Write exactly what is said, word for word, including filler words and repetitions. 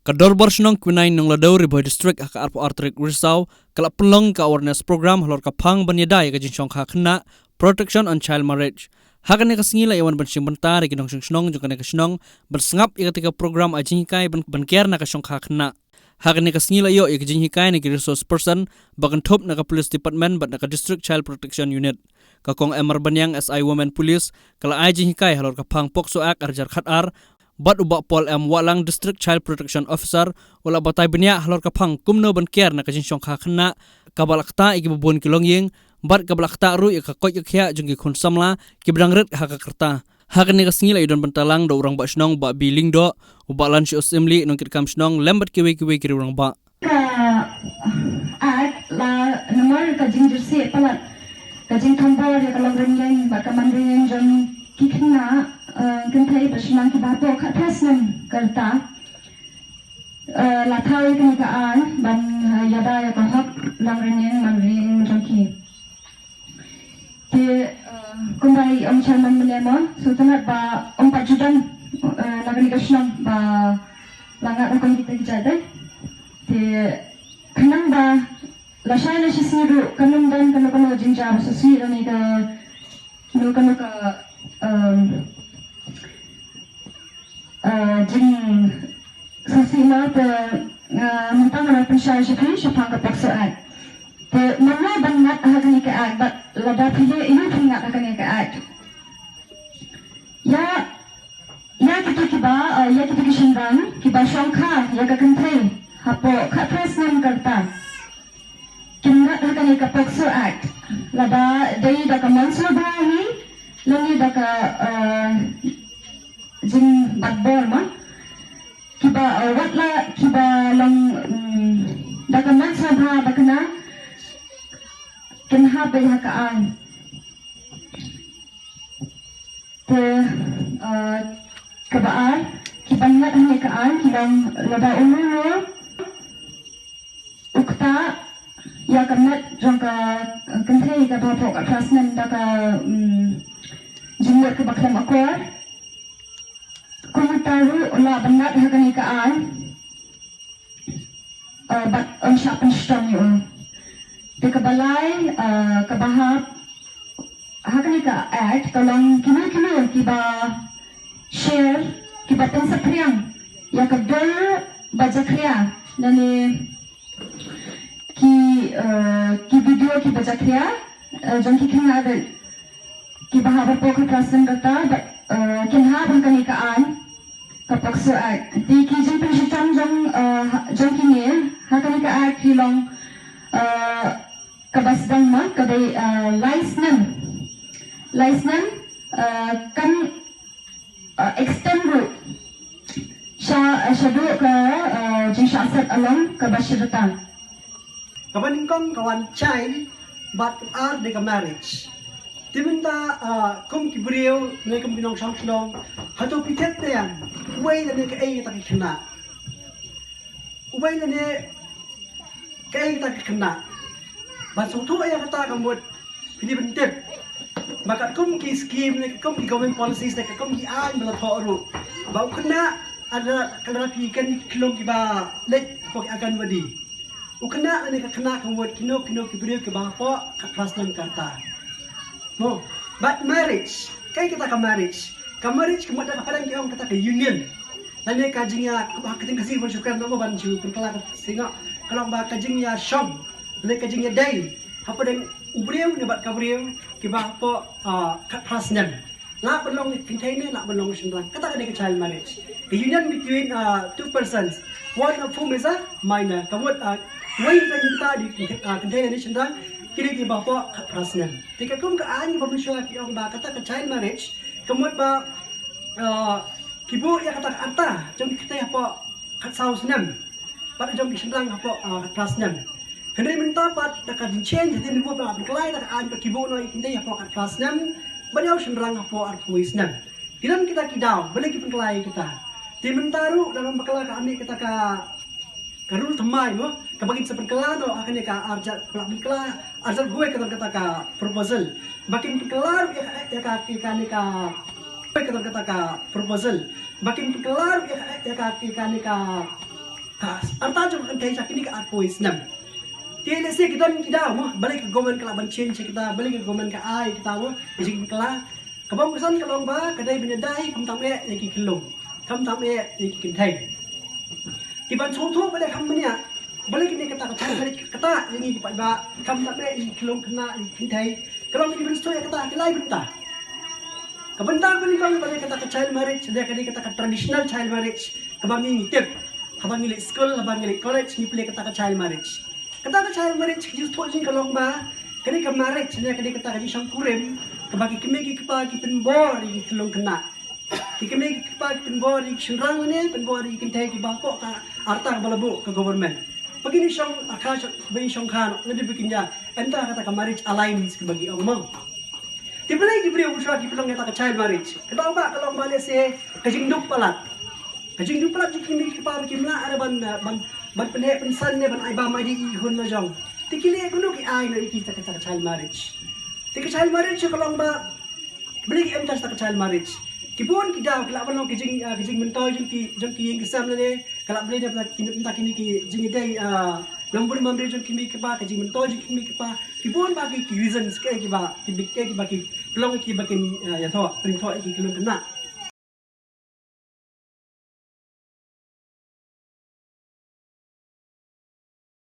Ka Dorbar Shnong Kwinai Nongladaw, Ri Bhoi District, ha ka arphew ar tarik Risaw, ka la pynlong ka awareness program halor ka phang ban ïada ïa ka jingshongkha khynnah, protection on child marriage. Ha kane ka sngi la ïa wan ban shim bynta da ki nongshong shnong jong kane ka shnong ban sngap ïa kata ka program, ai jinghikai ban, ban ker na ka shongkha khynnah. Ha kane ka sngi la ïoh ïa ka jinghikai na ki resource person ba kynthup na ka Police Department bad na ka District Child Protection Unit. Ka Kong M R Baniang, S I Women Police, ka la ai jinghikai halor ka phang POCSO Act ar hajar khat ar, bad u Bah Paul M Wahlang, District Child Protection Officer, u la batai bniah halor ka phang kumno ban ker na ka jingshongkha khynnah, kaba la ktah ïa kiba bun ki longïing, bad kaba la ktah ruh ïa ka koit ka khiah jong ki khun samla kiba dang rit ha ka rta. Ha kane ka sngi la ïadon bynta lang da u Rangbah Shnong Bah B Lyngdoh, u Bah Lanshiuh Syiemlieh, nongkitkam shnong, lem bad kiwei kiwei ki riew rangbah. Ka, ah, la namar ka jingjyrsieh palat, ka jingthombor ïa ka longrynïeng bad ka manrynïeng jong ki khynnah, eh, kynthei bad shynrang kiba hapoh khatphra snem ka rta. Eh, la thaw ïa kane ka aiñ ban, eh, ïada ïa ka hok longrynïeng manrynïeng jong ki. Te, eh, kumba i ong chairman mynne mo, sngewtynnat ba ym pat ju don, eh, na kane ka shnong ba la ngat ha kum kita ki jait dei. Te khnang ba lashai lashisngi ruh kan ym don kano kano jingjia ba shisngi lane kano kano ka, em, eh, jingshisngi na te, eh, mynta nga la pynshai sha phi shaphang ka POCSO Act. Te mano ban ngat ha kane ka Act, bad lada phi leh ïa phi ngat ha kane ka Act. Ïa, ïa kito kiba, eh, ïa kito ki shynrang kiba shongkha ïa ka kynthei hapoh khatphra snem ka rta, kin ngat ha kane ka POCSO Act. Lada dei da ka mon sngewbha hi lane da ka, eh, jingbat bor ma. Kiba, eh, wat la kiba long, mm, da ka mon sngewbha ba kane kin hap beit ha ka aiñ. Te, eh, kaba ar, kiba ngat ha kane ka aiñ ki long lada uno uno u ktah ïa ka met jong ka, eh, kynthei kaba hapoh khatphra snem da ka, mm, jingmut kaba khlem akor. Kumta ruh u lah ban ngat ha kane ka aiñ, eh, bad ym shah pynshitom ïa u. Te kaba lai, eh, kaba hap ha kane ka Act ka long kino kino kiba share, kiba pynsaphriang ïa ka dur ba jakhlia lane ki, eh, ki video kiba jakhlia, eh, jong ki khynnah kiba hap hapoh khatphra snem ka rta, bad, eh, kin hap ha kane ka aiñ ka POCSO Act. Te ki jingpynshitom jong, eh, ha, jong kine ha kane ka Act ki long, eh, kaba sdang ma ka dei, eh, lai snem. Lai snem, eh, kan, eh, extend ruh sha, eh, shaduh ka, eh, jingshah set along kaba shi rta. Kaba nyngkong ka wan child, bad ka ar dei ka marriage. Te mynta, ah, kum ki briew ne kum ki nongshong shnong, hato phi tip ne em uwei lane kaei kata ka khynnah? Uwei lane kaei kata ka khynnah? Ban sngewthuh ïa kata ka mut phi dei ban tip ba katkum ki scheme ne katkum ki government policies ne katkum ki aiñ ba la thoh ruh, ba u khynnah, ada ka la phi ken ki khyllung kiba leit hapoh ki Anganwadi. U khynnah lane ka khynnah ka mut kino kino ki briew kiba hapoh khatphra snem ka rta. Mo, bad marriage, kaei kata ka marriage? Ka marriage ka mut da ka phareng ki ong kata ka union. Lane ka jingïa, ka ba ka jingkyrkhu ban shu kren mo ban shu pynkylla ka singok, ka long ba ka jingïashong lane ka jingïadei hapdeng u briew ne bad ka briew kiba hapoh, ah, khatphra snem. Lah ban long kynthei ne lah ban long shynrang. Kata ka dei ka child marriage. The union between, uh, two persons, one of whom is a minor. Ka mut, uh, uwei na kita dei kynthei, uh, kynthei ne shynrang, ki dei kiba hapoh khatphra snem. Te katkum ka aiñ ba mynshuwa ki ong ba kata ka child marriage, ka mut ba, uh, ki buh ïa kata ka rta jong ki kynthei hapoh khatsaw snem, bad jong ki shynrang hapoh, ah, khatphra snem. Hynrei mynta pat da ka jingchange hadien ba la pynkylla da ka aiñ pat ki buh noh ïa ki kynthei hapoh khatphra snem bad ïa u shynrang hapoh arphew wei snem. Ki don kita ki daw balei ki pynkylla ïa kita. Te mynta ruh da nang bakla ka mih kata ka, ka rule thymmai mo, kaba kin sa pynkylla noh ha kane ka ar hajar, ba la pynkylla ar hajar khatwei, ka don kata ka proposal ba kin pynkylla ruh ïa ka, ïa ka, ïa kane ka, ka don kata ka proposal ba kin pynkylla ruh ïa ka, ïa ka, ïa kane ka, arta jong ka kynthei sha kine ki arphew snem. Te lehse ki don ki daw mo, balei ka government ka lah ban change kita, balei ka government ka ai kita mo, ka jingkylla. Kaba ym kongsan ka long ba ka dei ban ïada hi khamtam eh ïa ki khyllung, khamtam eh ïa ki kynthei. Ki ban sngewthuh ba dei kham bniah, balei kane kata ka child marriage ka ktah ïa ngi ki paidbah, khamtam eh ïa ki khyllung khynnah, ïa ki kynthei. Ka long ki ban sngewthuh ïa kata ha ki lai bynta. Ka bynta kaba nyngkong ba dei kata ka child marriage, dei ka dei kata ka traditional child marriage kaba ngi ngi tip haba ngi leit skul, haba ngi leit college, ngi plie kata ka child marriage. Kata ka child marriage ka jingsngewthuh jong ngi ka long ba ka dei ka marriage ne ka dei kata ka jingshongkurim kaba ki kmie ki kpa ki pynbor ïa ki khyllung khynnah. Ki kmie ki kpa ki pynbor ïa ki shynrang ne pynbor ïa ki kynthei kiba hapoh ka arta kaba la buh ka government. Ba kin ïa shong akha, ba kin ïa shong kha noh, lada ba kin ïa enter ha kata ka marriage alliance kaba ki ong mo. Te balei ki briew shuwa ki pynlong ïa kata ka child marriage? Ka daw ba ka long ba lehse ka jingduk palat. Ka jingduk palat jong ki kmie ki kpa ba kim lah re ban, ban, ban pynheh pynsan ne ban ai bam ai dih ïa ki khun la jong. Te ki leh kumno ki ai noh ïa ki kata ka child marriage. Te ka child marriage ka long ba balei ki enter ha kata ka child marriage. Ki bun ki daw ki lah ban long ka jing, ah, ka jingmyntoi jong ki, jong ki ïing ki sem lane ka lah ban long na bynta kine ki jingïadei, ah, nongbuh nongmamriewjong ki kmie ki kpa, ka jingmyntoi jong ki kmie ki kpa. Ki bun bah ki, ki reasons kaei kiba, ki bit kaei kiba ki pynlong ïa ki ba kin, ah, ïathoh, pynthoh ïa ki khyllung khynnah.